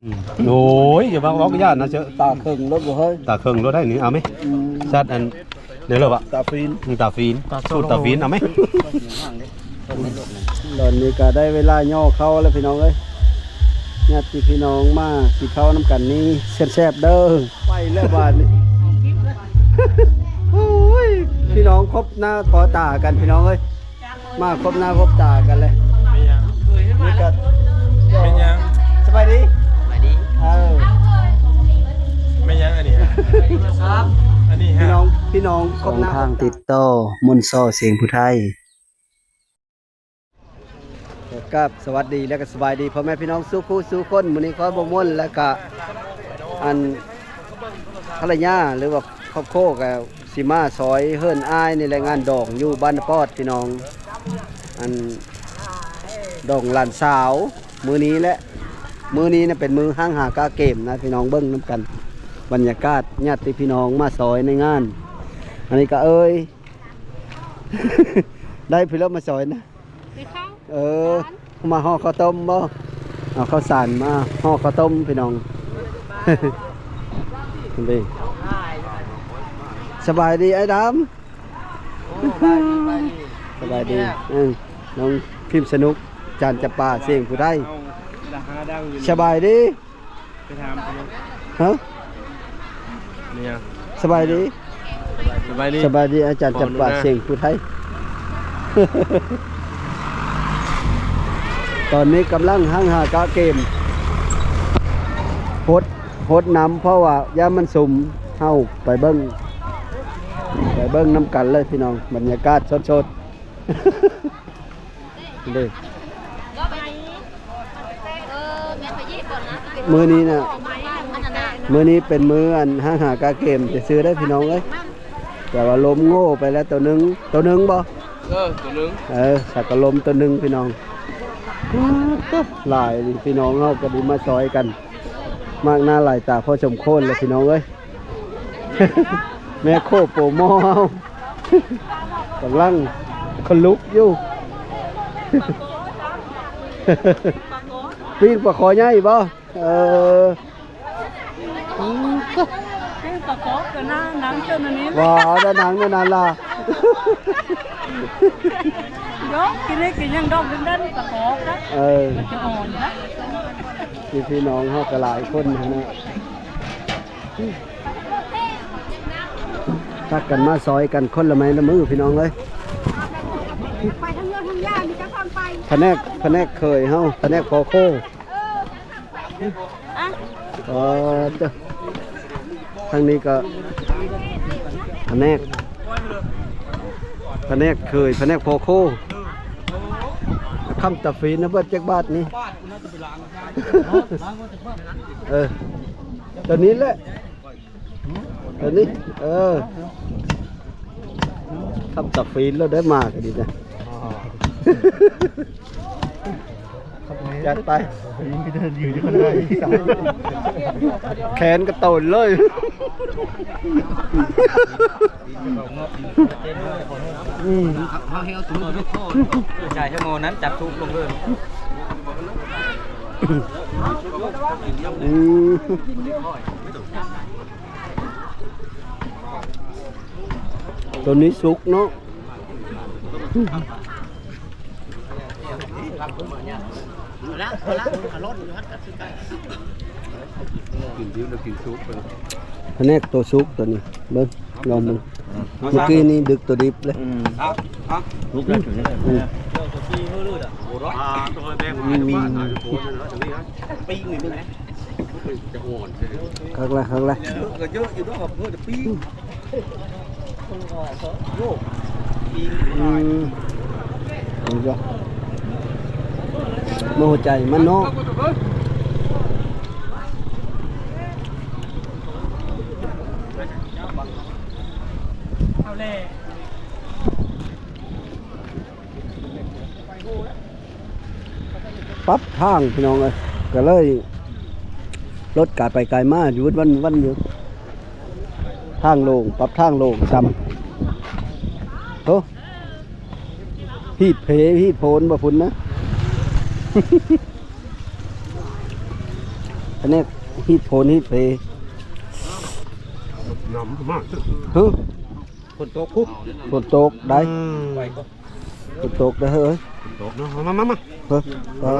ອືມ ໂອ້ຍ ຢ່າມາເວົ້າຢ້ານນະເຊີ. ຕາເຄິ່ງໂລດບໍ່ເຮີ້ຍ? ຕາເຄິ່ງໂລດໄດ້ນີ້ ເອົາໄໝ? ອືມ ສັດອັນ ເດີເລີບະ ຕາຟີນ ອືມ ຕາຟີນ ຕາໂຊ ສູດຕາຟີນ ເອົາໄໝ? ຕອນນີ້ກໍໄດ້ເວລາຍໍເຂົ້າແລ້ວພີ່ນ້ອງເອີຍ, ຍາດຕິພີ່ນ້ອງມາກິນເຂົ້ານຳກັນນີ້ແຊບໆເດີ. ໄປແລ້ວບາດນີ້ ໂອ້ຍ ພີ່ນ້ອງພົບໜ້າພໍຕາກັນພີ່ນ້ອງເອີຍ. ມາພົບໜ້າພົບຕາກັນເລີຍ. ແມ່ນຫຍັງ? ນີ້ກໍ ແມ່ນຫຍັງ? ສະບາຍດີ. ສະບາຍດີ. ເອີ ແມ່ນຫຍັງອັນນີ້? ອັນນີ້ຮະ ພີ່ນ້ອງ ພີ່ນ້ອງພົບໜ້າພົບຕາ. ຊ່ອງທາງຕິດຕໍ່ ມົນຊໍ ສຽງຜູ້ໄທ. ກໍກາບສະຫວັດດີ ແລະກໍສະບາຍດີພໍ່ແມ່ພີ່ນ້ອງສູ່ຜູ້ສູ່ຄົນ. ມື້ນີ້ຂໍບໍ່ມ່ວນ ແລະກະ ອັນ ພັນລະຍາ ຫຼືວ່າຄອບຄົວກໍ ຊິມາຊ່ອຍເຮືອນອ້າຍນີ້ແຫຼະ, ງານດອງຢູ່ບ້ານນາປອດພີ່ນ້ອງ, ອັນ ດອງຫຼານສາວມື້ນີ້ແຫຼະ. ມື້ນີ້ນະເປັນມື້ຮ້າງຫາກະເກມນະພີ່ນ້ອງ, ເບິ່ງນຳກັນບັນຍາກາດຍາດຕິພີ່ນ້ອງມາຊ່ອຍໃນງານ. ອັນນີ້ກະເອີຍ ໄດ້ຜູ້ລະມາຊ່ອຍນະ. ເອີ ມາຫໍ່ເຂົ້າຕົ້ມບໍ່? ເອົາເຂົ້າສານມາຫໍ່ເຂົ້າຕົ້ມພີ່ນ້ອງ. ນີ້ ສະບາຍດີອ້າຍດຳ. ໂອ້ ສະບາຍດີ ສະບາຍດີ. ເອີ ນ້ອງພິມສະໜຸກ ຈານຈຳປາ ສຽງຜູ້ໄທ. ສະບາຍດີ ໄປຖາມເພິ່ນ. ຮະ? ແມ່ນຫຍັງ? ສະບາຍດີ ສະບາຍດີ ສະບາຍດີ ອາຈານຈຳປາ ສຽງຜູ້ໄທ. ຕອນນີ້ກຳລັງຮ້າງຫາກະເກມ ຫົດ ຫົດນ້ຳ ເພາະວ່າຢ້ານມັນຊຸ່ມ. ເຮົາໄປເບິ່ງ ໄປເບິ່ງນຳກັນເລີຍພີ່ນ້ອງ, ບັນຍາກາດສົດໆ. ເດ້ ມື້ນີ້ນະ ມື້ນີ້ເປັນມື້ອັນຮ້າງຫາກະເກມຊື່ໆເດ້ພີ່ນ້ອງເອີຍ, ແຕ່ວ່າລົມໂງ່ໄປແລ້ວໂຕໜຶ່ງ ໂຕໜຶ່ງບໍ່? ເອີ ໂຕໜຶ່ງ ເອີ ສັກກະລົມໂຕໜຶ່ງພີ່ນ້ອງ. ຫຼາຍພີ່ນ້ອງເຮົາກໍໄດ້ມາຊ່ອຍກັນ ມາກໜ້າຫຼາຍຕາພໍສົມຄວນແຫຼະພີ່ນ້ອງເອີຍ. ແມ່ໂຄໂປໝໍ້ເຮົາກຳລັງຂະລຸກຢູ່. ປີ້ງປາຄໍໃຫຍ່ບໍ່? ເອີ ປີ້ງປາຄໍກໍໜ້າໜັງເຈົ້ານັ້ນນີ້ ວ່າໜັງນັ້ນລະ. ໂຍກ ກິນໄດ້ກິນຍັງດອກເດັ່ນໆປາຄໍນະ. ເອີ ມັນຈະອ່ອນນະ. ພີ່ນ້ອງເຮົາກໍຫຼາຍຄົນຫັ້ນນະ. ພາກັນມາຊ່ອຍກັນຄົນລະໄມ້ລະມືພີ່ນ້ອງເອີຍ. ໄປທາງເຮືອນທາງຍາມີແຕ່ຄວາມໄປ ພະແນກ ພະແນກເຂີຍເຮົາ ພະແນກພໍ່ໂຄ. ອໍ ເຈົ້າ ທາງນີ້ກໍພະແນກ ພະແນກເຂີຍ ພະແນກພໍ່ໂຄ. ຄຳຕາຟີນນະ ເບິດຈັກບາດນີ້? ເອີ ຕົວນີ້ແຫຼະ ຕົວນີ້ ເອີ ຄຳຕາຟີນແລ້ວໄດ້ມາກໍດີນະ. ຈັດໄປ ແຂນກະໂຕນເລີຍ. ອືມ ໃສ່ໃຫ້ໝໍ້ນັ້ນ ຈັບທຸບລົງເລີຍ. ອືມ ຕົວນີ້ສຸກເນາະ. ກິນດິບແລ້ວກິນສຸກໄປ. ພະແນກໂຕສຸກຕົວນີ້ ເບິ່ງ ລອງເບິ່ງ. ເມື່ອກີ້ນີ້ດຶກໂຕດິບເລີຍ. ອືມ ສຸກແລ້ວ ອືມ ຄັກລະ ຄັກລະ. ອືມ ເຫັນບໍ່ ບໍ່ຮູ້ໃຈມັນເນາະ. ເອົາແຫຼະ. ປັບທາງພີ່ນ້ອງເອີຍ ກໍເລີຍລົດກາຍໄປກາຍມາຢູ່ວັນໆຢູ່. ທາງໂລ່ງ ປັບທາງໂລ່ງຊ່ຳ. ໂອ້ ຮີດເພຮີດໂພນບໍ່ພຸ້ນນະ. ພະແນກຮີດໂພນຮີດເພ. ນ້ຳມາກ ຮະ? ຝົນຕົກພຸ້ນ ຝົນຕົກໄດ໋ ອືມ ຝົນຕົກໄດ໋ເຮີ້ຍ ຝົນຕົກເນາະ. ມາ ມາ ມາ ເຮີ້ຍ ເອີ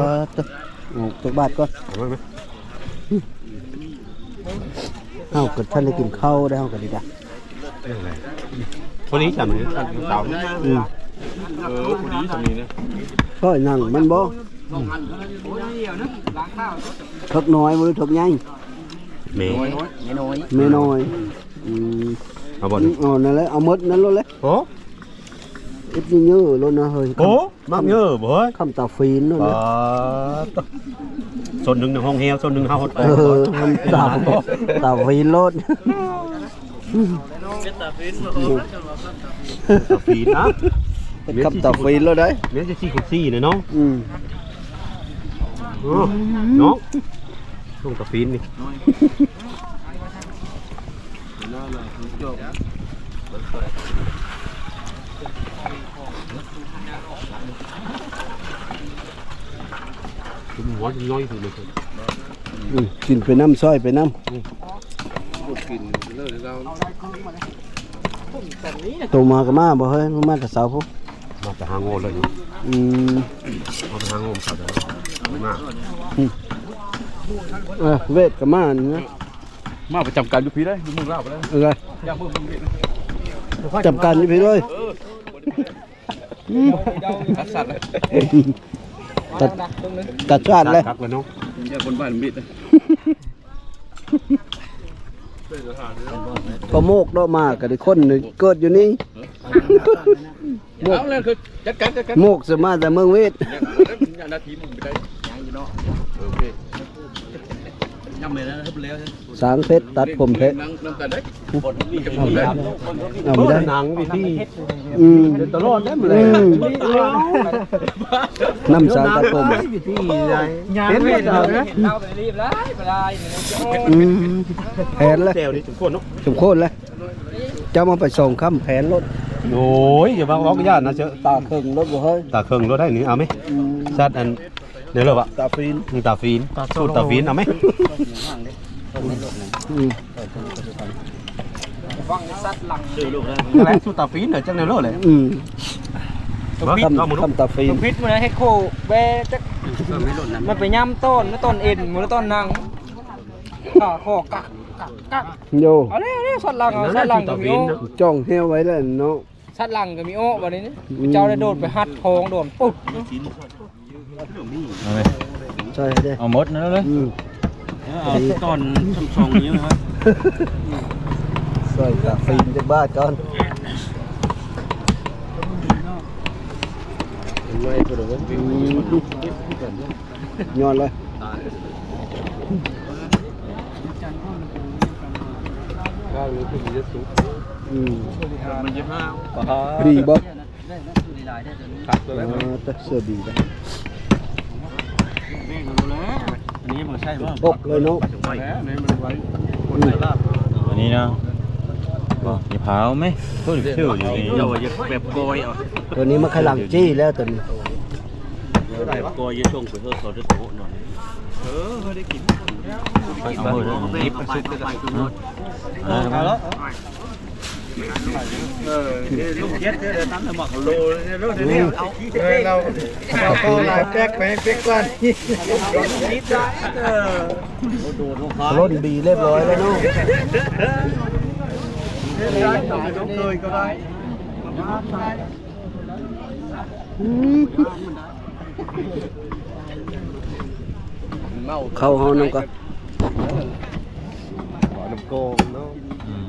ໂອ້ ຈັກບາດກ່ອນ ເອົາມາ ມາ. ເຮົາກໍທັນໄດ້ກິນເຂົ້າໄດ໋ ເຮົາກໍດີດາ ພໍດີຊ່ຳນີ້ ອືມ ເອີ ພໍດີຊ່ຳນີ້ນະ ຂ້ອຍນັ່ງມັນບໍ່ ອືມ ເຖິກນ້ອຍບໍ່ ເຖິກໃຫຍ່ ແມ່ ແມ່ນ້ອຍ ແມ່ນ້ອຍ ອືມ ເອົາບໍ່ນີ້ ເອົານັ້ນແຫຼະ ເອົາໝົດນັ້ນໂລດແຫຼະ ໂອ້ ເອັດນີ້ເຍີະໂລດນະເຮີ້ຍ ໂອ້ ມັກເຍີະບໍ່ເຮີ້ຍ ຄຳຕາຟີນໂລດນະ ອໍ ໂຕ ສ່ວນໜຶ່ງໃນຫ້ອງແຮວ ສ່ວນໜຶ່ງເຮົາຮອດ ເອີ ຄຳຕາ ຕາຟີນໂລດ ຕາຟີນນະ ເປັນຄຳຕາຟີນໂລດໄດ໋ ແມ່ນຊິສີ່ຄູນສີ່ເນາະ ອືມ ເນາະ ຊ່ວງຕາຟີນນີ້ ກິນໄປນຳ ຊອຍໄປນຳ ໂຕມາກໍມາບໍ່ເຮີ້ຍ ມາແຕ່ເຊົ້າພຸ້ນ ມາແຕ່ຫາໂງ່ເລີຍ ອືມ ມາແຕ່ຫາໂງ່ເຂົາໄດ້ ມາ ອືມ ເອີ ເວດກໍມານີ້ນະ ມາປະຈຳການຢູ່ພີ້ເດ້ ຢູ່ເມືອງລາວໄປເລີຍ ເອີ ປະຈຳການຢູ່ພີ້ເລີຍ ເອີ ອືມ ຕັດສັດເລີຍ ຕັດ ຕັດສັດເລີຍ ຕັດແລ້ວເນາະ ຢ່າຄົນບ້ານມິດ ກໍໂມກເນາະ ມາກໍໄດ້ຄົນເກີດຢູ່ນີ້ ໂມກ ເອົາແລ້ວຄື ຈັດການ ຈັດການ ໂມກສະມາແຕ່ເມືອງເວດ ຍັງ ຍັງນາທີມັນໄປໄດ້ ຍັງຢູ່ເນາະ ໂອເຄ ຍຳເລີຍນະ ເຮັດເລີຍ ສາງເພັດຕັດຜົມເພັດ ນຳກັນເດ້ ເອົາບໍ່ໄດ້ ໜັງວິທີ ອືມ ເປັນຕະຫຼອດເດ້ມື້ແລງ ອືມ ນຳສາງຕັດຜົມ ວິທີໃດ ເຮັດເວດເອົານະ ອືມ ແຜນລະ ແຈ່ວນີ້ສົມຄວນເນາະ ສົມຄວນລະ ຈຳເອົາໄປສອງຄຳແຜນໂລດ ໂອ້ຍ ຢ່າມາເວົ້າຢ້ານນະເຊີ ຕາເຄິ່ງໂລດບໍ່ເຮີ້ຍ ຕາເຄິ່ງໂລດໄດ໋ນີ້ ເອົາໄໝ ອືມ ສັດອັນ ແນວເລີວະ ຕາຟີນ ອືມ ຕາຟີນ ສູດຕາຟີນ ເອົາໄໝ ອືມ ວັງສັດຫຼັງ ແລະສູດຕາຟີນເດີ ຈັກແນວເລີແຫຼະ ອືມ ເອົາ ຄຳ ເອົາ ຄຳຕາຟີນ ພິດມື້ນັ້ນເຮັດໂຄແບຈັກ ມັນໄປຍຳຕ້ອນ ຕ້ອນເອັນ ມື້ຕ້ອນໜັງ ຂາ ຄໍ ກັກ ກັກ ກັກ ໂຢ ເອົາເລີຍ ເອົາເລີຍ ສັດຫຼັງ ເອົາ ສັດຫຼັງກໍມີ ຈ່ອງແຮວໄວ້ແລ້ວເນາະ ສັດຫຼັງກໍມີໂອ້ ບັດນີ້ ອືມ ເຈົ້າໄດ້ໂດດໄປຮັດທ້ອງໂດນ ປຸບ ເອົາເລີຍ ໃສ່ໃຫ້ເດ້ ເອົາໝົດນັ້ນເລີຍ ອືມ ເອົາຕອນຊ່ອງນີ້ນະ ໃສ່ຕາຟີນຈັກບາດກ່ອນ ອືມ ຍ້ອນເລີຍ ຂ້າງນີ້ຄືຊິສຸກ ອືມ ມັນຈະຫ້າວ ດີບໍ່? ຄັກເລີຍ ເອີ ແຕ່ເສື້ອດີເດ້ ອັນນີ້ບໍ່ໃຊ່ບໍ່ ບົກເລີຍເນາະ ອັນນີ້ນະ ບໍ່ ຢ່າພາວແມ ເພິ່ນຊື່ຢູ່ນີ້ ເຈົ້າວ່າຢ່າແບບກ້ອຍເອົາ ຕົວນີ້ມັນກຳລັງຈີ້ແລ້ວ ຕົວນີ້ ແບບກ້ອຍຢ່າສົ່ງໄປເຮີ້ເຂົາຈະໂຕະນອນ ເອີ ເຮົາໄດ້ກິນ ເອົາເອົາ ເອົາໄປ ເອົາໄປ ເອົາໄປ ເອົາໄປ ເອີ ລູກເຈັດເດີ ຕຳໝາກໂລ ເອີ ເຮົາ ເຮົາເອົາຫຼາຍແປັກໄປໃຫ້ເປັກກ່ອນ ລົ້ນບີຮຽບຮ້ອຍແລ້ວເນາະ ເຄີຍກໍໄດ້ ອືມ ເຂົ້າເຮົານຳກັນ ເວົ້ານຳກອງເນາະ ອືມ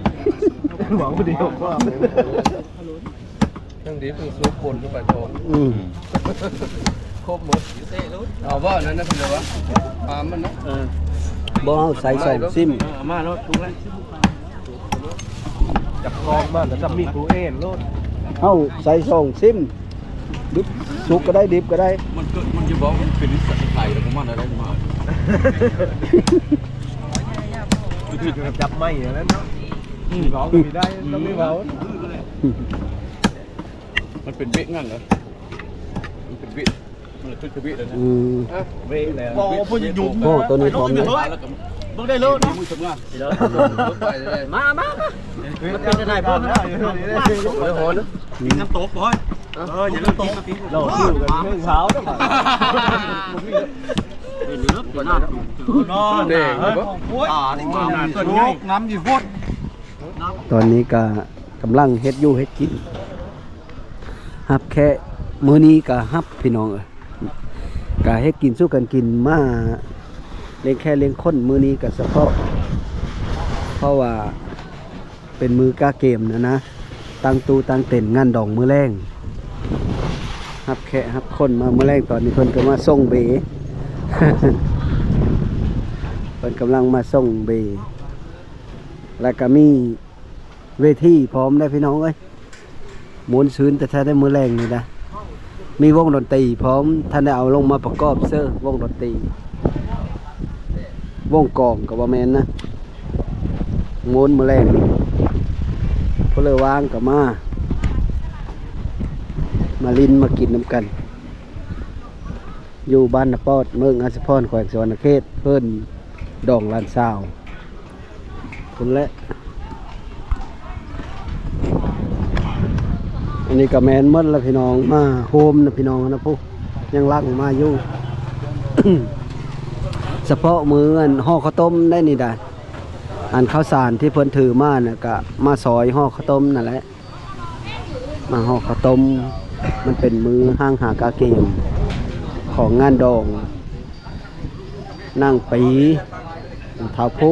ເວົ້າຜູ້ດຽວ ທັງດີທັງສຸກ ປົນເຂົ້າໄປພ້ອມ ອືມ ຄົບໝົດ ເອົາບໍ່ ອັນນັ້ນນະ ເພິ່ນວ່າ ປາມມັນນະ ເອີ ບໍ່ ເອົາໃສ່ສອງຊິ້ມ ເອີ ເອົາມາໂລດ ທຸກແລ້ວ ຈັບຄອງມາກໍຈຳມີດກູເອນໂລດ ເຮົາໃສ່ສອງຊິ້ມ ດິບ ສຸກກໍໄດ້ ດິບກໍໄດ້ ມັນກໍ ມັນຈະບອກມັນເປັນນິສະໄສຂອງມັນໄດ້ມາ ຄືກັບຈັບໄມ້ຫັ້ນແຫຼະເນາະ ອືມ ເວົ້າກໍມີໄດ້ ຕ້ອງມີເວົ້າ ມັນເປັນເບກນັ້ນເນາະ ມັນເປັນເບກ ອືມ ບໍ່ ບໍ່ ບໍ່ ໂອ້ ໂຕນີ້ພ້ອມເດ້ ເບິ່ງໄດ້ເລີຍເນາະ ມາ ມາ ມາ ມັນເປັນຈັ່ງໃດບໍ່ ກິນນ້ຳຕົກບໍ່ ເອີ ຢ່າລືມກິນນ້ຳຕິ ລອງຄິວກັນເລື່ອງເຊົ້າເດີ ເປັນເລື່ອງເປັນໜ້າ ນອນ ແດງບໍ່ ໂອ້ຍ ຕານີ້ ນ້ຳຢູ່ໂພດ ຕອນນີ້ກະກຳລັງເຮັດຢູ່ເຮັດກິນ ຮັບແຂກ ມື້ນີ້ກະຮັບ ພີ່ນ້ອງເອີຍ ກະເຮັດກິນສູ່ກັນກິນ ມາລ້ຽງແຂກລ້ຽງຄົນ ມື້ນີ້ກະສະເພາະ ເພາະວ່າເປັນມື້ກະເກມນະນະ ຕັ້ງຕູ້ຕັ້ງເຕັນ ງານດອງມື້ແລງ ຮັບແຂກຮັບຄົນມາມື້ແລງ ຕອນນີ້ເພິ່ນກະມາສົ່ງເບ ເພິ່ນກຳລັງມາສົ່ງເບ ແລ້ວກະມີເວທີພ້ອມເດ້ພີ່ນ້ອງເອີຍ ມ່ວນຊື່ນແທ້ໆ ໄດ໋ມື້ແລງນີ້ນະ ມີວົງດົນຕີພ້ອມ ທັນໄດ້ເອົາລົງມາປະກອບເຊີ ວົງດົນຕີ ວົງກອງກະບໍ່ແມ່ນນະ ມ່ວນມື້ແລງນີ້ ຜູ້ໃດວ່າງກະມາ ມາຫຼິ້ນມາກິນນຳກັນ ຢູ່ບ້ານນາປອດ ເມືອງອາດສະພອນ ແຂວງສະຫວັນນະເຂດ ເພິ່ນດອງຫຼານສາວ ພຸ້ນແຫຼະ ອັນນີ້ກະແມ່ນໝົດລະພີ່ນ້ອງ ມາໂຮມນະພີ່ນ້ອງນະ ຜູ້ຍັງຫຼັ່ງມາຢູ່ ສະເພາະມື້ອັນຫໍ່ເຂົ້າຕົ້ມໄດ໋ນີ້ດາ ອັນເຂົ້າສານທີ່ເພິ່ນຖືມານະ ກະມາຊອຍຫໍ່ເຂົ້າຕົ້ມນັ້ນແຫຼະ ມາຫໍ່ເຂົ້າຕົ້ມ ມັນເປັນມື້ຫ້າງຫາກາເກມ ຂອງງານດອງ ນາງປີ ທ້າວພູ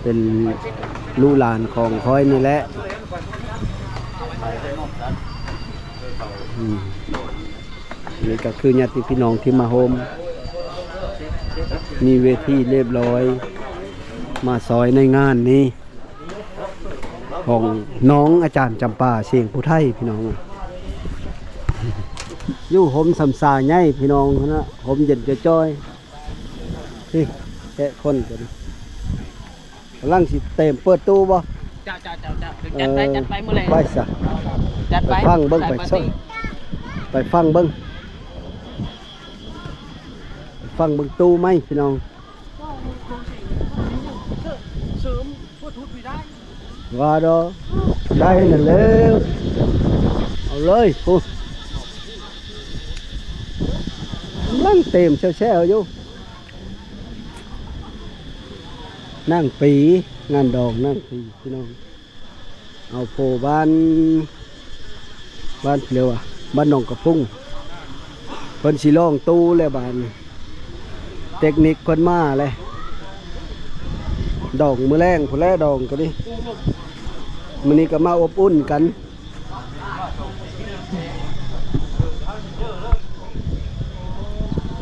ເປັນລູກຫຼານຂອງຂ້ອຍນີ້ແຫຼະ ອືມ ນີ້ກະຄືຍາດຕິພີ່ນ້ອງທີ່ມາໂຮມ ມີເວທີລຽບລ້ອຍ ມາຊອຍໃນງານນີ້ ຂອງນ້ອງອາຈານຈຳປາ ສຽງຜູ້ໄທ ພີ່ນ້ອງ ຢູ່ຮົ່ມຊຳຊາໃຫຍ່ພີ່ນ້ອງນະ ຮົ່ມເຢັນຈ່ອຍໆ ນີ້ແຂກຄົນຕົວນີ້ ກຳລັງຊິເຕັມເປີດຕູ້ບໍ່ ເຈົ້າ ເຈົ້າ ເຈົ້າ ເຈົ້າ ຈັດໄປ ເອີ ຈັດໄປມື້ແລງ ໄປຊະ ຈັດໄປ ໄປຟັງເບິ່ງ ໄປ ໄປຟັງເບິ່ງ ຟັງເບິ່ງຕູ້ໃໝ່ພີ່ນ້ອງ ວ່າດອກ ໄດ້ນັ້ນແລ້ວ ເອົາເລີຍ ໂອ້ ກຳລັງເຕັມແຊວໆຢູ່ ນາງປີ ງານດອງນາງປີ ພີ່ນ້ອງ ເອົາໂພບ້ານ ບ້ານເພິ່ນວ່າ ບ້ານໜອງກະພຸງ ເພິ່ນຊິລອງຕູ້ແລ້ວບາດນີ້ ເຕັກນິກເພິ່ນມາແລ້ວ ດອງມື້ແລງພຸ້ນແຫຼະ ດອງກະດີ ມື້ນີ້ກະມາອົບອຸ່ນກັນ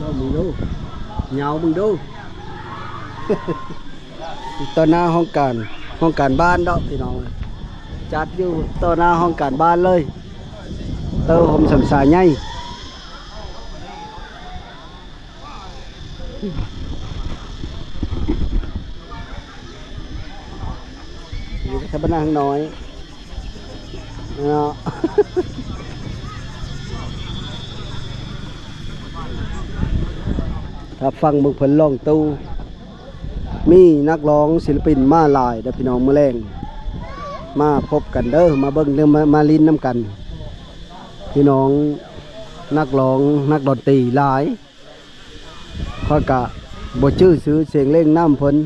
ລອງເບິ່ງດູ ຍາວເບິ່ງດູ. ຕໍ່ໜ້າຫ້ອງການ ຫ້ອງການບ້ານເນາະພີ່ນ້ອງ ຈັດຢູ່ຕໍ່ໜ້າຫ້ອງການບ້ານເລີຍ ເຕີຮົ່ມຊຳຊາໃຫຍ່ ຢູ່ທຳມະດານ້ອຍເນາະ ຖ້າຟັງເບິ່ງເພິ່ນລອງຕູ້ ມີນັກຮ້ອງສິລະປິນມາຫຼາຍເດີພີ່ນ້ອງ ມື້ແລງມາພົບກັນເດີ ມາເບິ່ງເດີ ມາ ມາຫຼິ້ນນຳກັນ ພີ່ນ້ອງນັກຮ້ອງນັກດົນຕີຫຼາຍ ຂ້ອຍກະບໍ່ຈື່ຊື່ສຽງເລ່ງນຳເພິ່ນ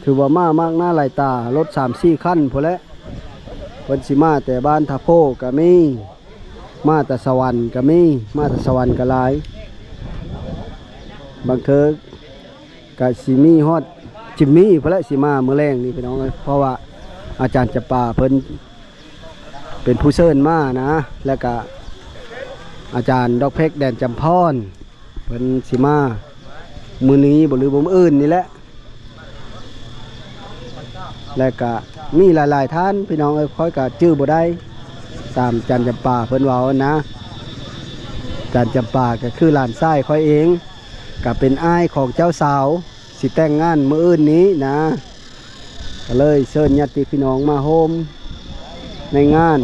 ຖືວ່າມາມາກໜ້າຫຼາຍຕາ ລົດສາມສີ່ຄັນພຸ້ນແຫຼະ ເພິ່ນຊິມາແຕ່ບ້ານທ່າໂພກະມີ ມາແຕ່ສະຫວັນກະມີ ມາແຕ່ສະຫວັນກະຫຼາຍ ບາງເທື່ອ ກະຊິມີຮອດຈິມມີພຸ້ນແຫຼະ ຊິມາມື້ແລງນີ້ພີ່ນ້ອງເອີຍ ເພາະວ່າອາຈານຈຳປາເພິ່ນເປັນຜູ້ເຊີນມານະ ແລ້ວກະອາຈານດອກເພັກແດນຈຳພອນ ເພິ່ນຊິມາມື້ນີ້ບໍ່ ຫຼືບໍ່ມື້ອື່ນນີ້ແຫຼະ ແລ້ວກະມີຫຼາຍໆທ່ານພີ່ນ້ອງເອີຍ ຂ້ອຍກະຈື່ບໍ່ໄດ້ ຕາມອາຈານຈຳປາເພິ່ນເວົ້ານະ ອາຈານຈຳປາກະຄືຫຼານຊາຍຂ້ອຍເອງ ກະເປັນອ້າຍຂອງເຈົ້າສາວ ຊິແຕ່ງງານມື້ອື່ນນີ້ນະ ກະເລີຍເຊີນຍາດຕິພີ່ນ້ອງມາໂຮມໃນງານ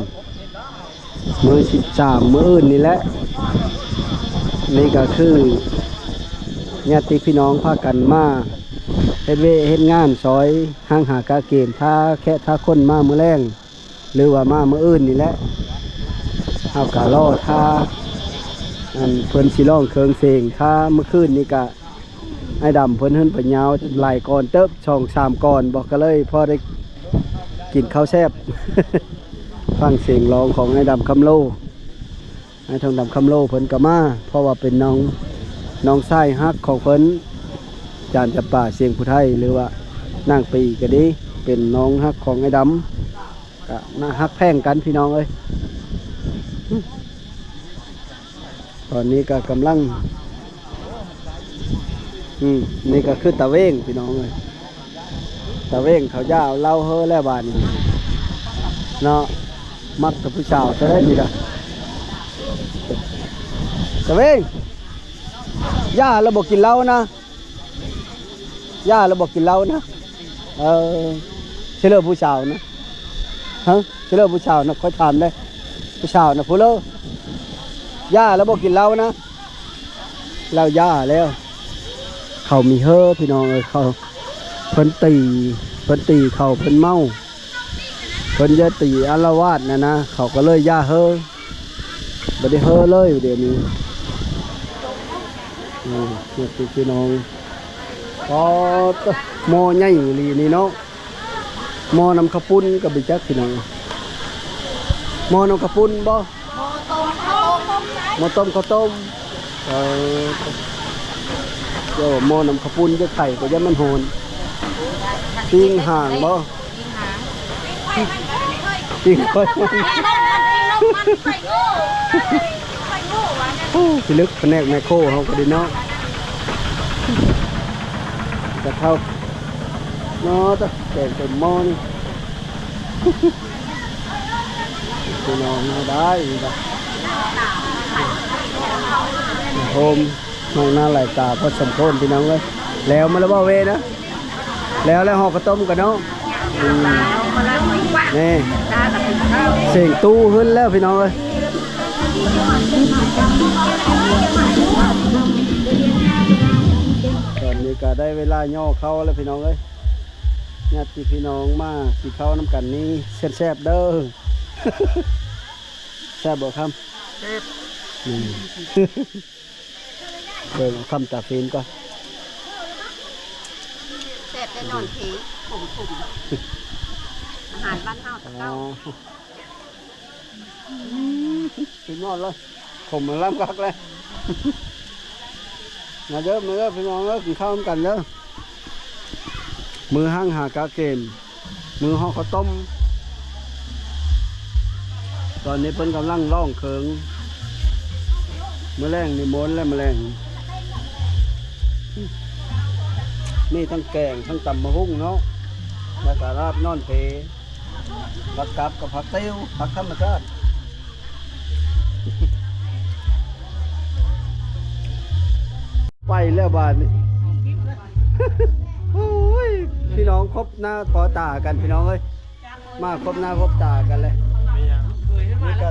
ມື້ສິບສາມມື້ອື່ນນີ້ແຫຼະ ນີ້ກໍຄືຍາດຕິພີ່ນ້ອງພາກັນມາເຮັດວຽກເຮັດງານ ຊ່ອຍຫ້າງຫາກະເກມ ຖ້າແຂກຖ້າຄົນມາມື້ແລງ ຫຼືວ່າມາມື້ອື່ນນີ້ແຫຼະ. ເຮົາກໍລໍຖ້າ ອັນ ເພິ່ນຊິຮ້ອງເຄື່ອງເສງ. ຖ້າມື້ຄືນນີ້ກະ ອ້າຍດຳເພິ່ນເຮີ້ນໄປຍາວຫຼາຍກ່ອນເຕີບ ສອງສາມກ່ອນບໍ ກໍເລີຍພໍໄດ້ກິນເຂົ້າແຊບ ຟັງສຽງຮ້ອງຂອງອ້າຍດຳຄຳໂລ. ອ້າຍທອງດຳຄຳໂລເພິ່ນກໍມາ ເພາະວ່າເປັນນ້ອງ ນ້ອງຊາຍຮັກຂອງເພິ່ນ ຈານຈຳປາ ສຽງຜູ້ໄທ ຫຼືວ່ານາງປີກໍດີ ເປັນນ້ອງຮັກຂອງອ້າຍດຳ ກໍໜ້າຮັກແພງກັນພີ່ນ້ອງເອີຍ. ຕອນນີ້ກໍກຳລັງ ອືມ ນີ້ກໍຄືຕາເວງພີ່ນ້ອງເອີຍ. ຕາເວງເຂົາຢ່າເຫຼົ້າເຮີແລ້ວບາດນີ້ເນາະ ມັກແຕ່ຜູ້ສາວຊະໄດ້ນີ້ກະ. ຕາເວງ ຢ່າແລ້ວບໍ່ກິນເຫຼົ້ານະ ຢ່າແລ້ວບໍ່ກິນເຫຼົ້ານະ. ເອີ ຊິເລີຜູ້ສາວນະ ຮະ ຊິເລີຜູ້ສາວນະ ຂ້ອຍຖາມເດ້ ຜູ້ສາວນະ ຜູ້ເລີ ຢ່າແລ້ວບໍ່ກິນເຫຼົ້ານະ. ລາວຢ່າແລ້ວ ເຂົາມີເຮີພີ່ນ້ອງເອີຍ. ເຂົາ ເພິ່ນຕີ ເພິ່ນຕີເຂົາ ເພິ່ນເມົາ ເພິ່ນຢ່າຕີອາລະວາດນະນະ ເຂົາກໍເລີຍຢ່າເຮີ ບໍ່ໄດ້ເຮີເລີຍດຽວນີ້. ອືມ ພີ່ນ້ອງ ອໍ ໝໍ້ໃຫຍ່ອີ່ຫຼີນີ້ເນາະ. ໝໍ້ນຳເຂົ້າປຸ້ນກໍບໍ່ຈັກພີ່ນ້ອງ ໝໍ້ນຳເຂົ້າປຸ້ນບໍ່? ໝໍ້ຕົ້ມເຂົ້າຕົ້ມ ໝໍ້ຕົ້ມເຂົ້າຕົ້ມ. ເອີ ເຈົ້າໝໍ້ນຳເຂົ້າປຸ້ນ ເຈົ້າໄຂ່ກໍຢ່າມັນຮ້ອນ. ປີ້ງຫາງບໍ່? ປີ້ງຫາງ ປີ້ງໄຂ່ມັນ ປີ້ງໄຂ່ມັນ ໂອ້ ພິລຶກພະແນກແມກໂຄເຮົາກໍດີເນາະ. ກະເທົາ ເນາະ ແກງເຕັມໝໍ້ນີ້ ພີ່ນ້ອງເຮົາໄດ້ ໂຮມ ນ້ອງໜ້າຫຼາຍຕາພໍສົມຄວນພີ່ນ້ອງເອີຍ. ແລ້ວມາແລ້ວບໍ່ເວນະ? ແລ້ວ ແລ້ວຫໍ່ເຂົ້າຕົ້ມກັນເນາະ. ອືມ ນີ້ ສຽງຕູ້ຮຶ້ນແລ້ວພີ່ນ້ອງເອີຍ. ຕອນນີ້ກໍໄດ້ເວລາຍໍເຂົ້າແລ້ວພີ່ນ້ອງເອີຍ. ຍາດຕິພີ່ນ້ອງມາກິນເຂົ້ານຳກັນນີ້ແຊບໆເດີ້. ແຊບບໍ່ຄຳ? ແຊບ. ອືມ ເບິ່ງຄຳຕາຟີນກ່ອນ. ແຊບແນ່ນອນເພ ຂົມໆ ອາຫານບ້ານເຮົາແຕ່ເກົ່າ. ອໍ ສຸດຍອດເລີຍ ຂົມລຳຄັກເລີຍ. ມາເດີ້ ມາເດີ້ພີ່ນ້ອງເອີຍ ກິນເຂົ້ານຳກັນເດີ້. ມື້ຫ້າງຫາກະເກມ ມື້ຫໍ່ເຂົ້າຕົ້ມ. ຕອນນີ້ເພິ່ນກຳລັງລ້ອງເຄື່ອງ ມື້ແລງນິມົນແລ້ວ ມື້ແລງ ມີທັງແກງ ທັງຕຳບັກຫຸ່ງເນາະ ແລ້ວກະລາບນອນເພ. ຜັກກັບກັບຜັກຕິວ ຜັກທຳມະຊາດ. ໄປແລ້ວບາດນີ້ ໂອ້ຍ ພີ່ນ້ອງຄົບໜ້າພໍຕາກັນ ພີ່ນ້ອງເອີຍ ມາຄົບໜ້າຄົບຕາກັນເລີຍ. ແມ່ນຫຍັງ? ນີ້ກໍ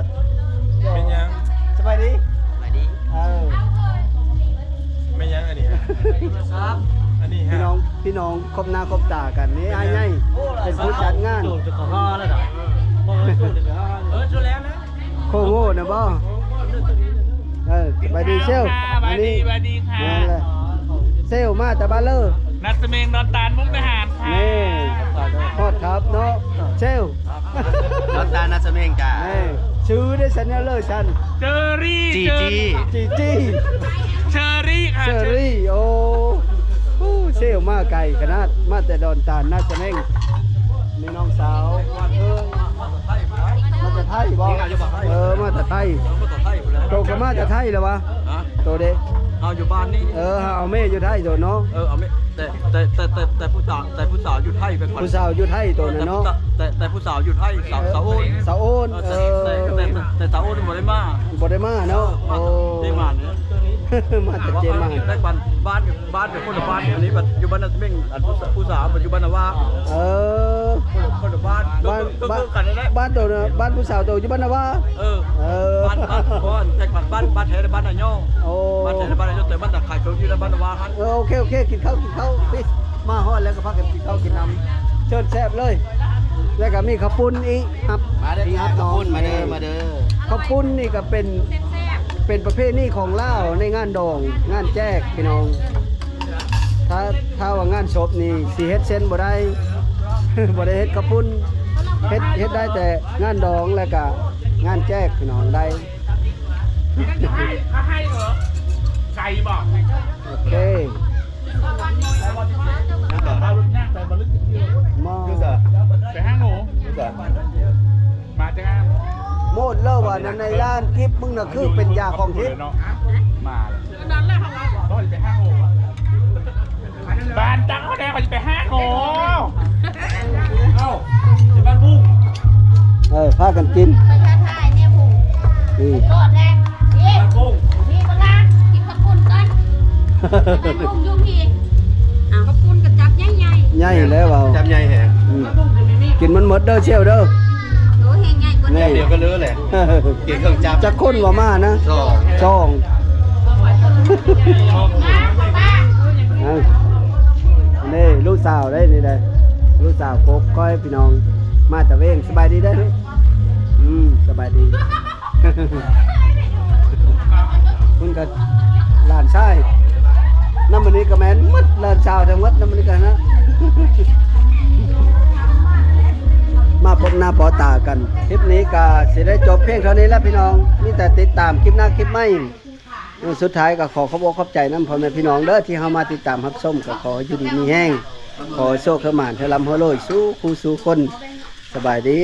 ແມ່ນຫຍັງ? ສະບາຍດີ ສະບາຍດີ. ເອີ ແມ່ນຫຍັງອັນນີ້? ອັນນີ້ ພີ່ນ້ອງ ພີ່ນ້ອງຄົບໜ້າຄົບຕາກັນນີ້ ແມ່ນຫຍັງ? ອ້າຍໃຫຍ່ເປັນຜູ້ຈັດງານ ເອີ ໂຄໂງນະບໍ່? ເອີ ສະບາຍດີເຊວ. ສະບາຍດີ ອັນນີ້ ສະບາຍດີຄ່ະ. ແມ່ນແຫຼະ ເຊວມາແຕ່ບ້ານເລີ ນາສະເໝງ ດອນຕານ ມຸກດາຫານຄ່ະ. ນີ້ ຮອດຄັບເນາະ ເຊວ ດອນຕານ ນາສະເໝງຈ້າ. ນີ້ ຊື່ເດຊັ້ນ ແນວເລີຊັ້ນ ເຈີຣີ ຈີຈີ ຈີຈີ ເຊີຣີຄ່ະ ເຊີຣີ. ໂອ້ ໂອ້ ເຊວມາໄກຂະໜາດ ມາແຕ່ດອນຕານ ນາສະເໝງ. ນີ້ນ້ອງສາວ ເອີ ມາແຕ່ໄທບໍ່? ເອີ ມາແຕ່ໄທ. ໂຕກໍມາແຕ່ໄທແລ້ວຫວາ? ຮະ? ໂຕເດ? ເຮົາຢູ່ບ້ານນີ້. ເອີ ເຮົາເອົາແມ່ຢູ່ໄທໂຕເນາະ. ເອີ ເອົາແມ່ ແຕ່ ແຕ່ ແຕ່ ແຕ່ ແຕ່ຜູ້ສາວ ແຕ່ຜູ້ສາວຢູ່ໄທເປັນຄົນ ຜູ້ສາວຢູ່ໄທໂຕນັ້ນເນາະ. ແຕ່ ແຕ່ ແຕ່ຜູ້ສາວຢູ່ໄທ ສາວ ສາວໂອນ ສາວໂອນ. ເອີ ເອີ ແຕ່ ແຕ່ ແຕ່ ແຕ່ສາວໂອນບໍ່ໄດ້ມາ ບໍ່ໄດ້ມາເນາະ. ເອີ ໂອ້ ທີ່ມານີ້ ມາແຕ່ເຈມາ ແຕ່ບ້ານ ບ້ານ ບ້ານເປັນຄົນລະບ້ານ. ອັນນີ້ບັດຢູ່ບ້ານນາສະເໝງ ອັນຜູ້ສາວ ຜູ້ສາວບັດຢູ່ບ້ານນາວາ. ເອີ ຄົນລະ ບ້ານ ບ້ານ ບ້ານ ບ້ານໂຕນະ ບ້ານຜູ້ສາວໂຕຢູ່ບ້ານນາວາ. ເອີ ເອີ ບ້ານ ບ້ານ ແຕ່ບ້ານ ບ້ານແທ້ບ້ານນາຍໍ. ໂອ້ ບ້ານແທ້ບ້ານນາຍໍ ແຕ່ບ້ານນາຂາຍເຄື່ອງຢູ່ໃນບ້ານນາວາຫັ້ນ. ເອີ ໂອເຄ ໂອເຄ ກິນເຂົ້າ ກິນເຂົ້າ ມາຮອດແລ້ວກໍພາກັນກິນເຂົ້າກິນນ້ຳ ເຊີນແຊບເລີຍ. ແລ້ວກໍມີເຂົ້າປຸ້ນອີກ ຮັບ ມາເດີ ພີ່ຮັບນ້ອງ ມາເດີ ມາເດີ. ເຂົ້າປຸ້ນນີ້ກໍເປັນ ເປັນປະເພນີຂອງລາວໃນງານດອງ ງານແຈກ ພີ່ນ້ອງ. ຖ້າ ຖ້າວ່າງານສົບນີ້ຊິເຮັດເຊັ່ນບໍ່ໄດ້ ບໍ່ໄດ້ເຮັດເຂົ້າປຸ້ນ ເຮັດ ເຮັດໄດ້ແຕ່ງານດອງ ແລ້ວກະງານແຈກພີ່ນ້ອງໄດ້. ໂອເຄ ມາ ໄປຫາໝູ ມາຈັງ ໂມດເລີຍວ່າໃນ ໃນລ້ານຄລິບມຶງນະ ຄືເປັນຢາຂອງທິບ. ມາ ນັ້ນແຫຼະ ເຮົາວ່າ ເຮົາຊິໄປຫາໂຫ ບ້ານເຈົ້າແດ່ ເຂົາຊິໄປຫາໂຫ. ເອົ້າ ຊິບ້ານບຸ້ງ ເອີ ພາກັນກິນ ໄປທ້າທາຍແນວບຸ້ງ ນີ້ ໂລດແດ່ ນີ້ ບ້ານບຸ້ງ ນີ້ບັກຫຼ້າ ກິນເຂົ້າປຸ້ນກ່ອນ ບ້ານບຸ້ງຢູ່ພີ້ ເອົາ ເຂົ້າປຸ້ນກໍຈັບໃຫຍ່ໆ ໃຫຍ່ແລ້ວເວົ້າ ຈັບໃຫຍ່ແຮງ ອືມ ກິນມັນໝົດເດີ ຊ່ຽວເດີ ໂອ້ ແຮງໃຫຍ່ກວ່ານີ້ ດຽວກໍເລີແຫຼະ ກິນເຄື່ອງຈັບ ຈັກຄົນວ່າມານະ ສອງ ສອງ ເອົາ ນີ້ລູກສາວເດ້ ນີ້ເດ້ ລູກສາວກົກຂ້ອຍພີ່ນ້ອງ ມາຕະເວງ. ສະບາຍດີເດ້ ອືມ ສະບາຍດີ. ເພິ່ນກໍຫຼານຊາຍ ນຳມື້ນີ້ກໍແມ່ນໝົດ ຫຼານຊາຍທັງໝົດ ນຳມື້ນີ້ກໍນະ ມາພົບໜ້າພໍ້ຕາກັນ. ຄລິບນີ້ກໍຊິໄດ້ຈົບພຽງເທົ່ານີ້ແຫຼະພີ່ນ້ອງ ມີແຕ່ຕິດຕາມຄລິບໜ້າຄລິບໃໝ່. ສຸດທ້າຍກໍຂໍຂອບອົກຂອບໃຈນຳພໍ່ແມ່ພີ່ນ້ອງເດີ ທີ່ເຮົາມາຕິດຕາມຮັບຊົມ ກໍຂໍຢູ່ດີມີແຮງ ຂໍໂຊກໃຫ້ໝານ ໃຫ້ລ່ຳໃຫ້ລວຍ ສູ່ຄູ່ສູ່ຄົນ. ສະບາຍດີ.